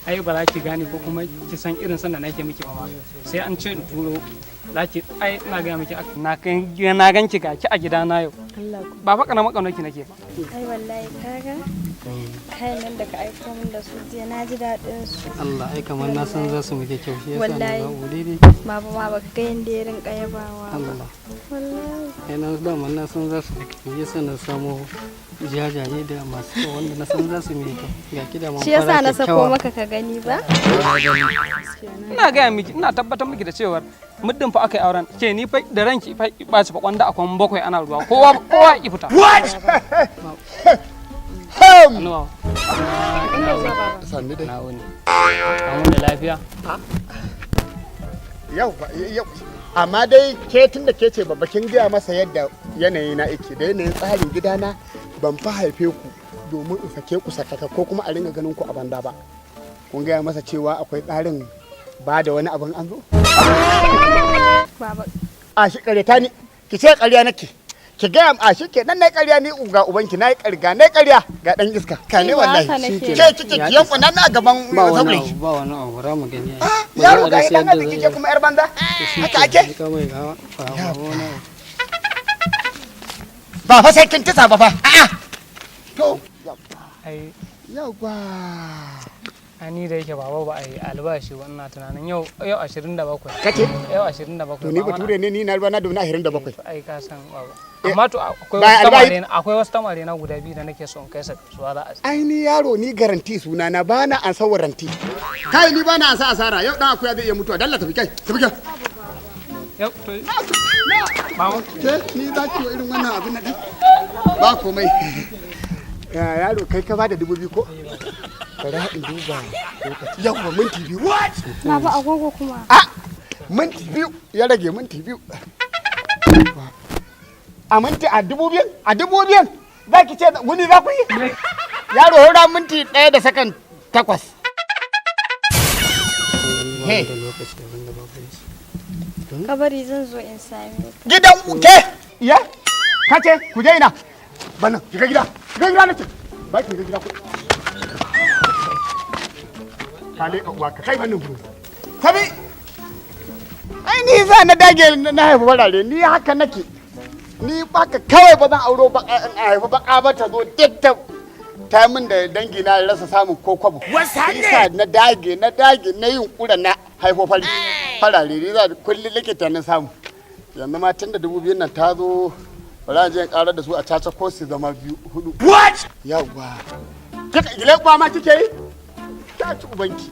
Ai ba za ki gane ko kuma ki san irin san da nake miki ba ma. Sai an ce in turo za ki. Ai ina gaya miki, na kan na ganki, ga ki a gidana yau. Allah ku. Ba fa karamar ƙaunar ki nake ba. Ai wallahi kaga kayan nan da ka aiko min da su jiya, na ji daɗin su. Allah, ai kamar na san za su muke kyau, shi yasa na Wallahi. zaɓo daidai. Baba ma baka ga yanda ya rinka yabawa ba. Allah. Wallahi. Ai na dama na san za su muke kyau, shi yasa na samo jajaye da masu kyau wanda na san za su muke kyau. Ga ki da man Shi yasa fara na sako kyakkyawa. maka ka gani ba. Ina gaya miki, ina tabbatar miki da cewar muddin fa aka yi auren ke, ni fa da ranki fa ɓaci fa, kwanda akwan bakwai ana ruwa, kowa kowa ya fita. Hannuwa. Sannu dai. Na wuni? An wuni lafiya? Yau yau, amma dai ke tun da ke ce babba, kin gaya masa yadda yanayi na yake da yanayin tsarin gidana. Ban fa haife ku domin in sake ku sakaka ko kuma a ringa ganin ku a banda ba. Kun gaya masa cewa akwai tsarin ba da wani abin an zo? Baba. A shi ƙaryata ni, ki ce ƙarya nake. Ki gaya a shi ke nan, na ƙarya ni ga ubanki, na yi ƙarga, na yi ƙarya ga ɗan iska ka ne. Ni ba Wallahi haka nake. ke kike ki yanku nan na gaban Ba wani saurayi. abu, ba wani abu, bara mu gani ai. Ah, Mu yaro za a ga rasa ɗan yadda arziki zai ke kuma yar banza. yi. Haka ake. Ka mai gawa ba ba wani abu. Ba fa sai kin tisa ba fa. A'a, to. Ai. Yawwa. Ai ni da yake baba ba a yi albashi ba, ina tunanin yau yau 27. Kace? Yau 27. To ni ba mana- bature ne ni, na ruwa na domin 27. Ai ka san baba, amma to akwai ba wasu albashi- tamare, akwai wasu tamare na guda biyu da nake so in kai su kasuwa za a Ai ni yaro, ni garanti suna na, bana an sa waranti. Kai, ni bana an sa asara. Yau dan akuya zai iya mutuwa. Dalla tafi, kai tafi, kai. Yau to baba. Ke ni za ki wa irin wannan abin nan din? Ba komai. Ya, yaro, kai ka bada 2000 ko? Bari in duba lokaci. Yawwa, minti 2. Baba, agogo kuma. A minti 2 ya rage, minti 2 a minti a 2000, a 2000 za ki ce wuni za ku yi. Yaro, hura minti 1 da sakan 8. Ba mu da lokaci, abin da babu yi. Ka bari zan zo in same ka. Gidan ke ya kace ku je ina bana shiga gida, shiga gida nace ba ki shiga gida ku ka leƙa uwa ka kai wannan gurin sabi. Ai ni za na dage na haifi warare, ni haka nake. Ni baka kawai ba zan auro ba in haifi baka ba, ta zo duk ta ta min da dangi na rasa samun ko kwabo. Isa na dage, na dage, na yunkura na haifo fari farare. Ni za kullum likita na samu. Yanzu ma tun da 2000 nan ta zo, bari a je in karar da su a caca ko su zama biyu hudu. What? Yawwa, kika gile kwa ma kike yi ta ci ubanki.